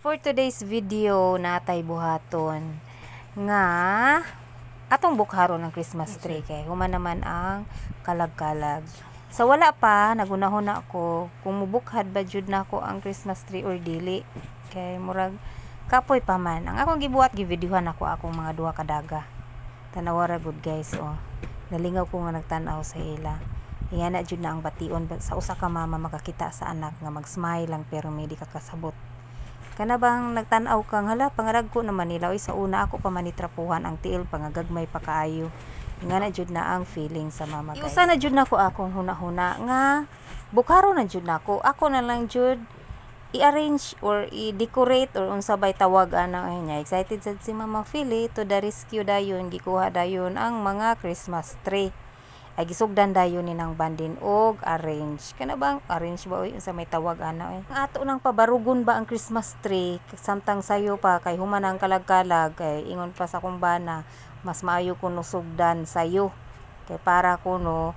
For today's video, natay buhaton nga atong bukharon ng Christmas tree kay human naman ang kalag-kalag. Sa wala pa, nagunahon na ako kung mubukhad ba jud nako ang Christmas tree or dili. Kay murag kapoy pa man. Ang akong gibuhat, givideohan ako akong mga duha ka daga. Tanawa ra gud, guys, oh. Nalingaw ko nga nagtan-aw sa ila. Ingana jud na ang bation sa usa ka mama, makakita sa anak nga mag-smile lang pero may di ka kasabot. Kana bang nagtan-aw kang hala, pangarag ko naman nila oy, sa una ako pa man trapuhan ang tiil, pangagagmay pa kaayo. Ingana jud na ang feeling sa mama, guys. Iusa na jud nako akong huna-huna nga bukharo na jud nako. Ako na lang jud i-arrange or i-decorate or unsa bay tawag ana. Ay nya excited sad si Mama Philly to the rescue. Dayon gikuha dayon ang mga Christmas tree, ay gisugdan dayon ni nang bandin og arrange. Kana bang arrange ba oy, unsa may tawag ana oy? Ang ato nang pabarugon ba ang Christmas tree samtang sayo pa kay human ang kalag-kalag, kay ingon pa sa akong bana, mas maayo kuno sugdan sayo kay para kuno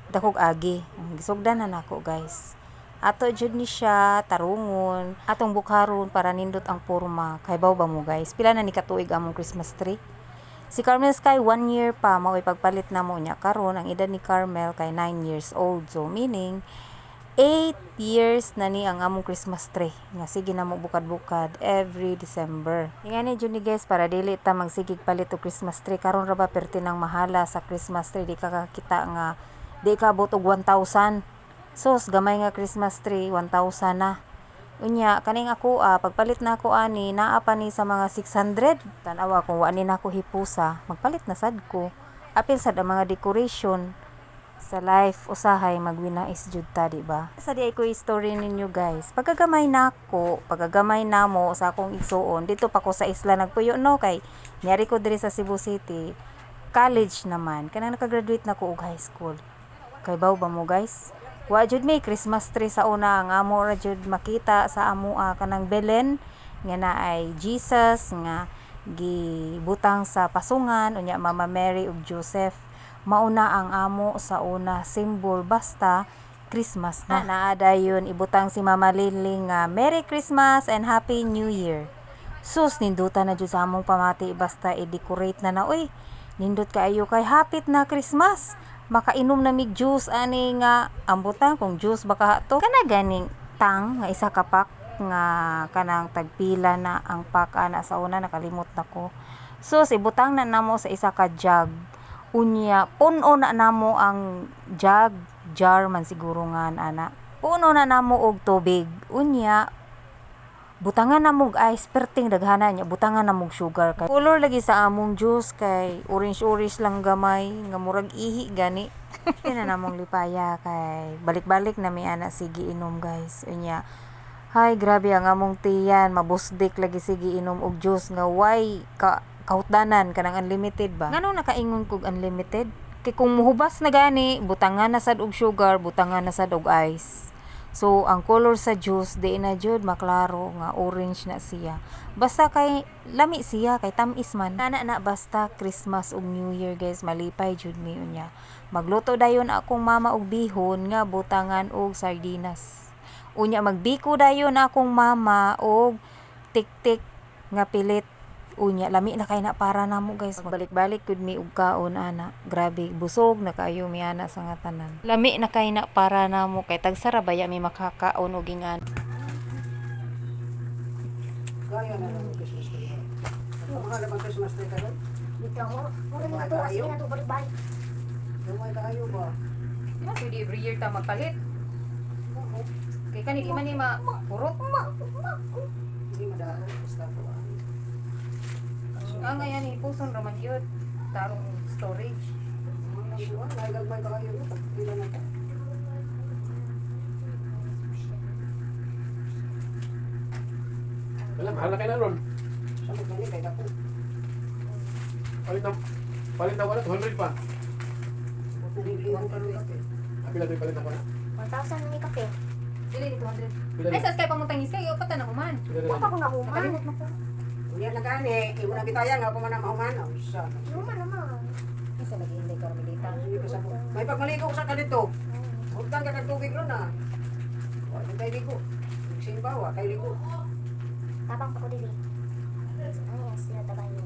dakog agi. Gisugdan na nako, guys. Ato jud ni siya tarungon, atong bukharon para nindot ang porma. Kay baw ba mo, guys, pila na ni katuig among Christmas tree? Si Carmel Sky, 1 year pa mao pagpalit namo niya. Karon ang edad ni Carmel kay 9 years old, so meaning 8 years na ni ang among Christmas tree nga sige na mo bukad-bukad every December. Nga ni jud ni, guys, para dili ta magsigig palit og Christmas tree. Karon ra ba perti nang mahala sa Christmas tree, di ka kakita nga di ka abot og 1,000. Sus, gamay nga Christmas tree, 1,000 na. Unya kaning ako pagpalit na ako ani, naa pa ni sa mga 600. Tan-awa kung wa ni nako hipusa, magpalit na sad ko. Apil sad ang mga decoration. Sa life usahay magwinais jud ta, di ba? Sa di ay ko story ninyo, guys. Pagkagamay nako, pagkagamay namo sa akong igsuon, dito pa ko sa isla nagpuyo, no, kay nyari ko diri sa Cebu City. College naman, kanang nakagraduate na ko og high school. Kay baw ba mo, guys? Wa jud may Christmas tree sa una. Ang amo ra jud makita sa amoa kanang Belen nga naay Jesus nga gibutang sa pasungan, unya Mama Mary ug Joseph. Mauna ang amo sa una symbol basta Christmas na. Naa dayon ibutang si Mama Liling nga "Merry Christmas and Happy New Year." Sus, ninduta na jud sa among pamati basta i-decorate na na uy. Nindot kaayo kay hapit na Christmas. Makainom na mig juice ani nga ambutan kung juice baka to. Kana ganing Tang nga isa ka pack nga kanang tagpila na ang pack ana sa una, nakalimot na ko. Sus, ibutang na namo sa isa ka jug. Unya, puno na namo ang jug, jar man siguro nga ana. Puno na namo og tubig. Unya, butangan na mog ice perting daghana niya, butangan na mog sugar kay color lagi sa among juice kay orange orange lang gamay nga murag ihi gani. Kaya na namong lipaya kay balik-balik na mi ana sige inom, guys. Unya hay grabe ang among tiyan, mabusdik lagi sige inom og juice nga way ka kahutdanan, kanang unlimited ba. Nganong nakaingon kog unlimited? Kay kung muhubas na gani, butangan na sad og sugar, butangan na sad og ice. So, ang color sa juice, di na jud maklaro nga orange na siya. Basta kay lami siya, kay tamis man. Ana na basta Christmas ug New Year, guys, malipay jud mi. Unya magluto dayon akong mama og bihon nga butangan og sardinas. Unya magbiko dayon akong mama og tik-tik nga pilit. Unya lami na kay na para namo, guys. Balik-balik gud mi og kaon ana. Grabe, busog na kaayo mi ana sa nga tanan. Lami na kay na para namo kay tagsara baya mi makakaon og ingan. Gaya na lang ang Christmas tree. Mahal ang Christmas tree karon. Dito mo. Mura na to kasi na to balik-balik. Gamay kaayo ba? Di ba pwede every year ta magpalit? Oo. Kay kani di man ni mapurot. Hindi madao basta ko. Ang ngayon hipuson ra man yun. Tarong storage. Ang buwan, ay gagmay kaayo no, pila na ta. Wala, mahal na kayo na ron. Sa mo gani kay dako. Palit na wala, 200 pa. Dili ko karon kape. Ah, pila to palit na wala? 1,000 ni kape. Dili ni 200. Pila Ay ni? sa sky pamutang iskay, upat na human. Pila Wa ni? pa ko nahuman. Nakalimot na ko. Unya na gani, imo na bitayan nga pa man ang mahuman. Oh, sa. Human naman. Isa lagi hindi Carmelita. Hindi ko sa May pagmaligo sa ka dito. Hugtan ka kag tubig ron ah. Wa di kay ligo. Nagsimba wa kay ligo. Tabang pa ko dili. Ano yan sila tabang yun.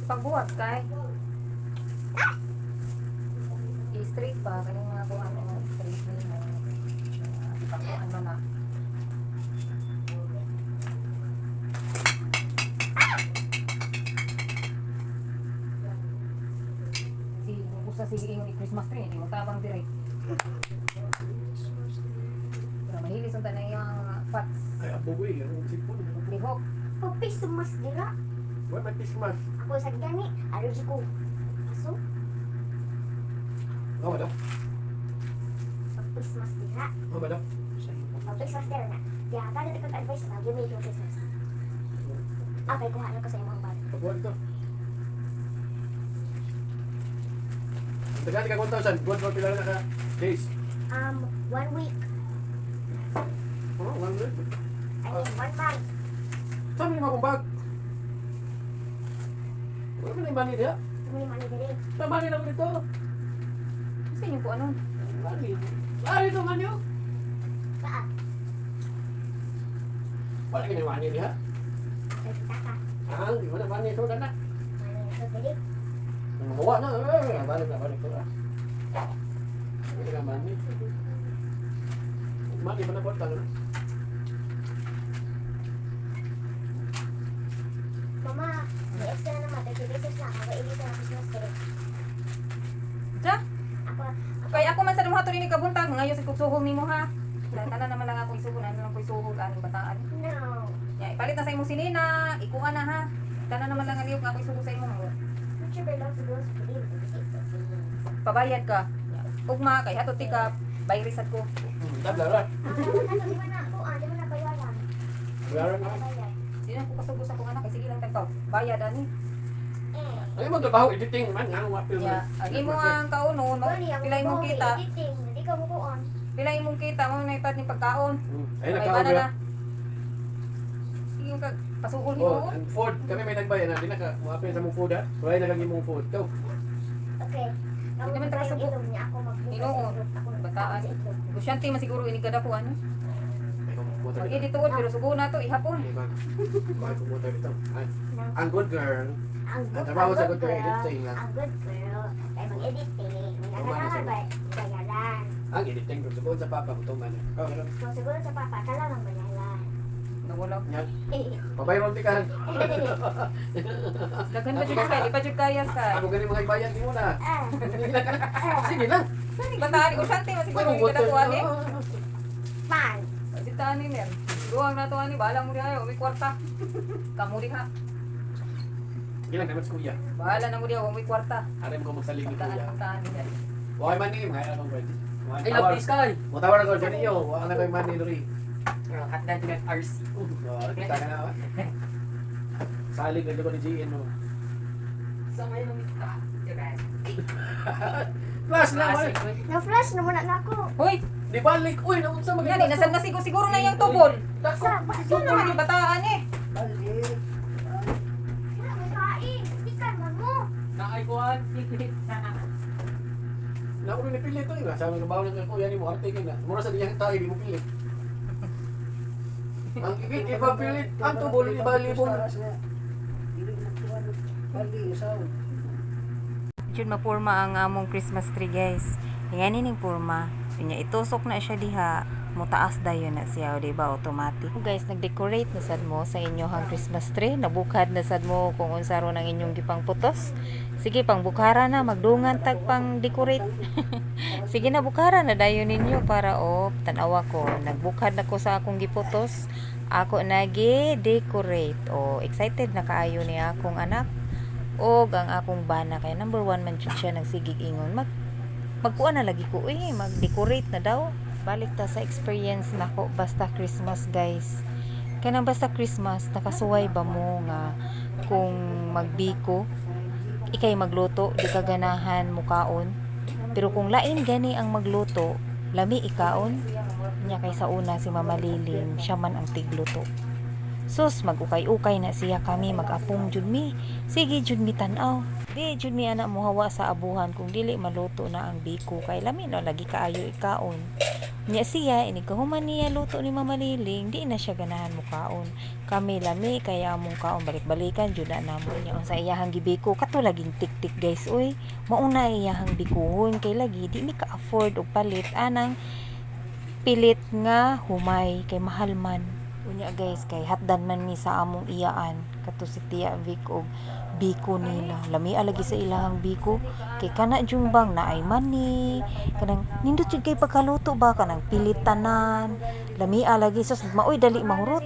Pagbuhat kay. I-straight ba? Kaning mga kung ano mga straight nimo. Ipagbuhan mo na. Si usa sige ingon i Christmas tree, di mo tabang dire. Pero mahilis ang tanay yung mga pots. Ay, abo ko eh. Ang sipon. Lihok. Pagpis mas dira. Wala may Christmas. Ako sa gani, allergy ko. Aso, Oh, madam. pagpis mas dira. Oh, madam. Pagpis mas dira na. Diya ka na kag advice na give me your Christmas. Okay, kuha na ko sa imong bag. Pagbuhat ito. Ang tagal ka 1,000. Good for pila na ka days. One week. Oh, 1 week. I mean, one month. Saan mo akong bag? Wala mo na yung money diya. Muni mani diri. May money na ako dito. Sa inyo po ano? Money. Money ito, money oh. Paa, Wala ka na yung money diya. nagkita ka. Ah, di mo na money ito na na. Mani na diri. Mawa na. Eh, balik na, balik na. Wala ka money. Money pa na po, talo na. Mama, may extra na naman. 30 pesos na. Ako, ibig na Christmas tree. Ja, Ako, kay ako man sa dumuhato rin kabuntag, ngayon sa kugsuhol nimo ha. Tanan naman lang ako isuhol, ano lang ko isuhol aning bataan. No. Ya, ipalit na sa imong sinina, ikuha na ha. Tanan naman lang ang lihok nga ako isuhol sa imong. Future belongs to those who believe in the gift of savings. Pabayad ka. Ya, ugma kay hatod ti ka, bayrisad ko. Tabla ra. Ano, di ba na, kuha, di ba na bayaran? Bayaran na. Bayad. Di na ko kasugo sa akong anak kay sige lang tagpaw. Bayad ani. Eh. Ay mo trabaho editing man nga wa film. Ya, ang imo ang kaunon, mo, Gani, ang pila imong buhok, kita, editing, hindi ka mukuon. pila imong kita mo na ipad ni pagkaon. Ay May nagkaon bana ba? na. Sige ka pasuhol Oh, nimo. ang food kami may nagbayad na di na ka moapil sa mong food ha. Wala na kang imong food. Go. Okay. Hindi naman tayo takasubo. itlog niya ako maghugas Hinuon. itlog. Ako Bataan. nagkaon sa itlog. Gusyante man siguro ini kada ko ano. Ay ko motor Pag dito. tuod pero sugo na to ihapon. Ay ko motor dito. Ay, No. Ang good girl. Ang Ang trabaho sa good girl, editing lang. Ang good girl, ay mag-editing. Tama na Nakakatawa siguro. ba? Bayaran. Ang editing group sugod sa papa mo tuman. Oh, ano? So, siguro sa papa, tala lang bayaran. Nawala. Yan. Pabayron ti kan. Daghan pa jud kay, di pa jud kaya sa. Ako gani mga ibayan nimo na. Ah, Sige lang. Bataan gusyante man siguro ini kada ko ani. pan. Sitaan ni Mer. Duwang na to ani, bahala mo diha, umi kwarta. Kamo diha. Sige lang naman sa kuya. Bahala na mo diha, umi kwarta. Aram ko magsalig ni Bataan kuya. bataan ni Mer. Why man ni mga anong pwede. I love this guy. Mutawar ko dyan niyo. Wala na ko'y money diri. At that nga RC. Oh, kita ka na. Ah. Salig na ko ni GN mo. Sa ngayon nang kita. Diba? Flash na man. Na-flash na muna na ako. Hoy, Di balik. Uy, naunsa man. yan nasad na siguro siguro na yang tubol. Sa, Gusto naman yung bataan eh. Balik. Wala may kain. Ikan man mo. Nakaikuan. Nakulo ni pilit to eh. Sabi ko bawal ng kuya ni mo arte ka na. Mura sa diyang tayo di mo pilit. Ang ibig iba pilit ang tubol ni bali mo. Dili magtuwan. Bali, isaw. Jud mapurma ang among Christmas tree, guys. Yan ning purma. Unya itusok na siya diha, mutaas dayon na siya, o, di ba? Automatic. Guys, nag-decorate na sad mo sa inyong Christmas tree. Nabukad na sad mo kung unsa ron ang inyong gipangputos. Sige, pangbukhara na, magdungan tag pang decorate. Sige na, bukhara na dayon ninyo para oh, tanawa ko. Nagbukad na ko sa akong giputos. Ako nagi decorate. Oh, excited na kaayo ni akong anak og ang akong bana kay number one man jud siya nagsigig ingon magkuan na lagi ko eh, mag-decorate na daw. Balik ta sa experience nako basta Christmas, guys. Kanang basta Christmas, nakasuway ba mo nga kung magbiko ikay magluto, di ka ganahan mukaon, pero kung lain gani ang magluto, lami ikaon niya. Kay sa una si Mama Liling, siya man ang tigluto. Sus, magukay-ukay na siya, kami mag-apong jud mi. Sige jud mi tan-aw. Di jud mi ana mohawa sa abuhan kung dili maluto na ang biko kay lami no lagi kaayo ikaon. Nya siya, inig kahuman niya luto ni Mama Liling, di na siya ganahan mukaon. Kami lami kaya among kaon, balik-balikan jud na namo niya. Unsa iyahang gibiko kato laging tik-tik, guys, uy. Mauna iyahang bikuhon kay lagi di mi ka-afford og palit anang pilit nga humay kay mahal man. Unya, guys, kay hatdan man mi sa among iyaan kato si Tia Vic og biko nila. Lami lagi sa ilahang biko kay kana jung bang naay mani, kanang nindot jud kay pagkaluto ba, kanang pilit tanan. Lami lagi, sus, maoy dali mahurot.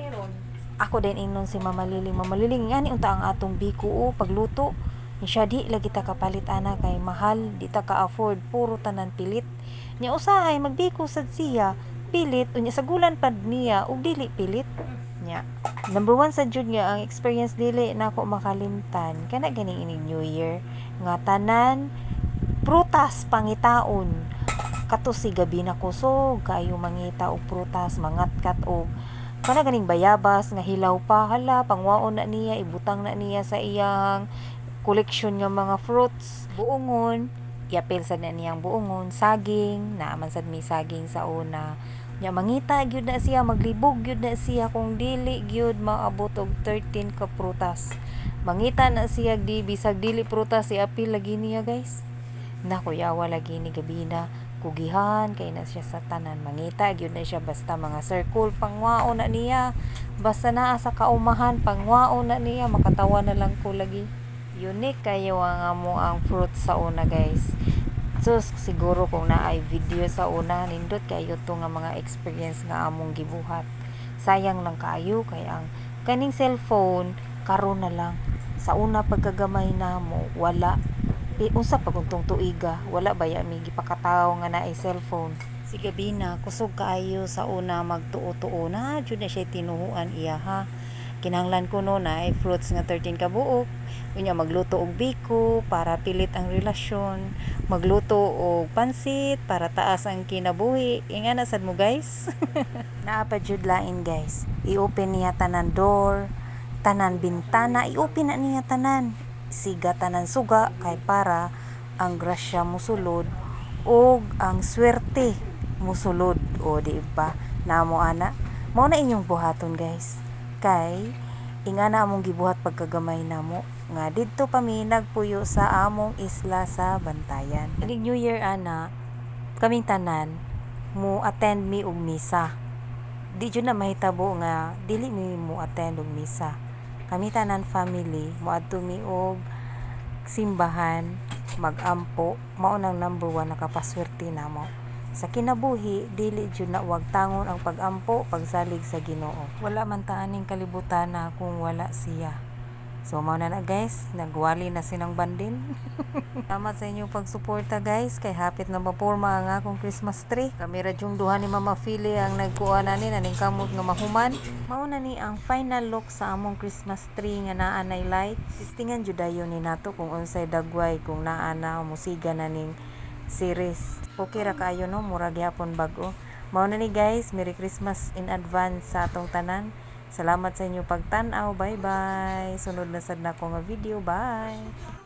Ako din ingnon si Mama Liling, "Mama Liling, ngani unta ang atong biko o pagluto?" Ni siya, "Di lagi ta kapalit ana kay mahal, di ta ka-afford, puro tanan pilit." Nya usahay magbiko sad siya, pilit, unya sagulan pad niya og dili pilit. Nya number one sa jud nga ang experience dili nako makalimtan kana ganing inig New Year nga tanan prutas pangitaon. Kato si gabi na kusog kaayo mangita og prutas, mangatkat og kana ganing bayabas nga hilaw pa. Hala, pangwaon na niya, ibutang na niya sa iyang koleksyon nga mga fruits. Buongon, iapil sad na niyang buongon. Saging, naa man sad mi saging sa una. Nya mangita gyud na siya, maglibog gyud na siya kung dili gyud maabot og 13 ka prutas. Mangita na siya di bisag dili prutas, iapil lagi niya, guys. Nakuyawa lagi ni gabi na kugihan kay na siya sa tanan, mangita gyud na siya, basta mga circle pangwaon na niya, basta naa sa kaumahan pangwaon na niya. Makatawa na lang ko lagi. Unique kayo ang amo ang fruit sa una, guys. Sus, siguro kung naay video sa una, nindot kayo to nga mga experience nga among gibuhat. Sayang lang kaayo kay ang kaning cellphone karon na lang. Sa una pagkagamay namo, wala. Unsa pag untong tuiga, wala baya mi gipakataw nga naay cellphone. Si Gabina kusog kaayo sa una magtuo-tuo na jud na siya tinuhuan iya ha. Kinahanglan kuno na ay fruits nga 13 ka buok. Unya magluto og biko para pilit ang relasyon, magluto og pansit para taas ang kinabuhi. Ingana sad mo, guys. Naa pa jud lain, guys. I-open niya tanan door, tanan bintana, i-open na niya tanan. Siga tanan suga kay para ang grasya musulod og ang swerte musulod, o di ba? Namo ana. Mao na inyong buhaton, guys. Kay ingana among gibuhat pagkagamay namo nga didto pa mi nagpuyo sa among isla sa Bantayan. Inig New Year ana, kaming tanan mo attend mi og misa. Di jud na mahitabo nga dili mi mo attend og misa. Kami tanan family moadto mi og simbahan magampo. Mao nang number one nakapaswerte namo. Sa kinabuhi, dili jud na wagtangon ang pagampo, pagsalig sa Ginoo. Wala man ta aning kalibutan na kung wala siya. So mao na na, guys, nagwali na sinang bandin. Salamat sa inyong pagsuporta, guys, kay hapit na mapurma ang akong Christmas tree. Kami ra jung duha ni Mama Fili ang nagkuha na ni naning kamot nga mahuman. Mao na ni ang final look sa among Christmas tree nga naa nay lights. Testingan jud dayon ni nato kung unsay dagway kung naa na musiga na ning series. Okay ra kaayo no, mura gyapon bag-o. Mao na ni, guys, Merry Christmas in advance sa atong tanan. Salamat sa inyong pagtan-aw. Bye-bye. Sunod na sad nako nga video. Bye.